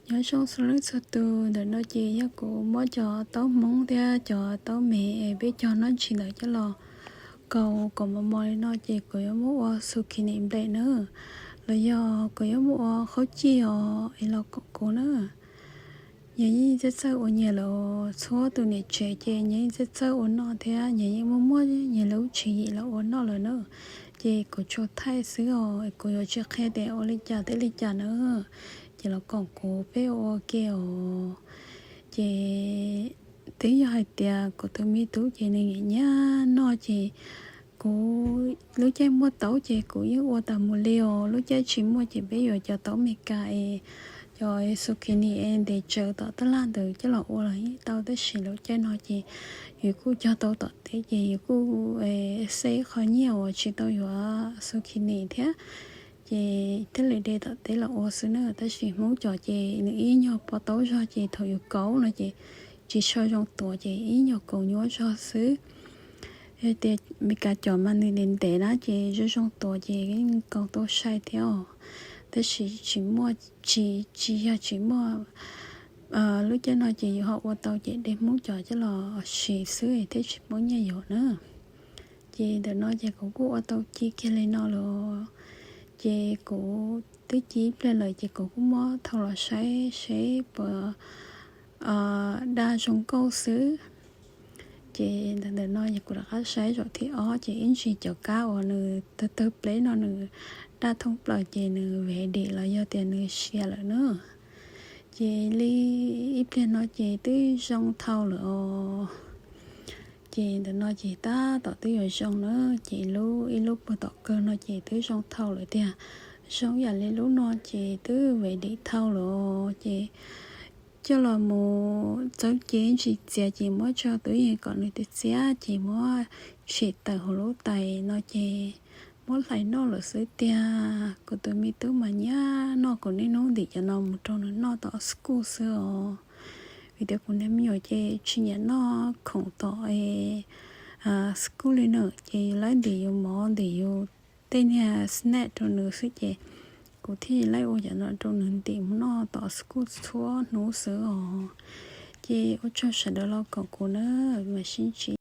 Nyob zoo txhua leej txhua tus, ntawm no ces yog kuv muab cov taub hmoob thiab cov taub me es peb cog noj ntsis ntawd coj los kaus kom mos mos li no ces kuv yuav muab ua zucchini bread na, los yog kuv yuav muab ua qhaub cij os es los koom kuv na. Nyias yeej txawj txawj ua nyias lawm, txhua tus niam tsev ces nyias yeej txawj txawj ua noj thiab nyias yeej muaj muaj nyias lub tswv yim los ua noj lawm na. Ces kuv tsuas thaij xwb os, kuv yuav tsis qhia tias ua li cas thiab li cas na. Ces los koom kuv peb ua ua ke os. Ces twb yog hais tias kuv tus me tub ces nws nyiam nyiam noj ces kuv lub caij muaj taub ces kuv yeej ua tas mus li os. Lub caij tsis muaj ces peb yuav cov taub Amelikas es cov zucchini es ntev tsawv tom taj laj ntawd coj los ua los yeej tau, tab sis lub caij no ces yus kuj cog tau tom teb ces yus kuj save qhov nyiaj uas tsis tau yuav zucchini thiab. Ces thiaj li de tom teb los ua xwb na, tab sis Hmoob cov ces nws ib nyuag pov taub zog ces thaum yus kaus no ces tsis tshua zoo tuav ces ib nyuag kaus nyuab zog xwb. Tias Amelikas cov mas nws ntev ntev na ces zoo zoo tuav ces yeej kaus tau sai thiab os. Tab sis tsis muaj, tsis, tsis yog tsis muaj, lub caij no ces yus ho ua tau ces de Hmoob cov coj los siv xwb thiaj tsis poob nyiaj yuav na. Ces ntawm no ces kuv kuj ua tau ci kiag li no lawm. Ces kuv twb ci ib pliag lawm ces kuv kuj muab thau los saib seb puas daj zoo nkauj xwb. Ces ntawm no yog kuv rov qab saib zaum thib ob ces ib ntsis cov kab uas nws tawg tawg pleb no nws daj thoob plaws ces nws ready los yog tias nws sia lawm na. Ces li ib pliag no ces twb zoo thau lawm os. Ces ntawm no ces tab tom twb yuav zoo na, ces lub ib lub puag tom kawg no ces twb zoo thau lawm tiag. Zoo yam li lub no ces twb ready thau lawm os. Ces coj los mus txawb cev ntsis txias ces muab tso tub yees kom nws txias txias ces muab tsim tawm hauv lub tais no ces muab hlais noj lawm xwb tiag. Kuv tus me tub mas nyiam noj, kuv niaj hnub ntim cov no mus rau nws noj tom school xwb os. Vim tias kuv niag me nyuam ces tsis nyiam noj khoom tom school li na, ces yus laib ntim yus mov ntim yus tej niag snack rau nws xwb ces kuv thiaj laib ua cov no rau nws ntim mus noj tom school txhua hnub xwb os. Ces ua tsaug sawv daws los koom kuv na, mam sib ntsib.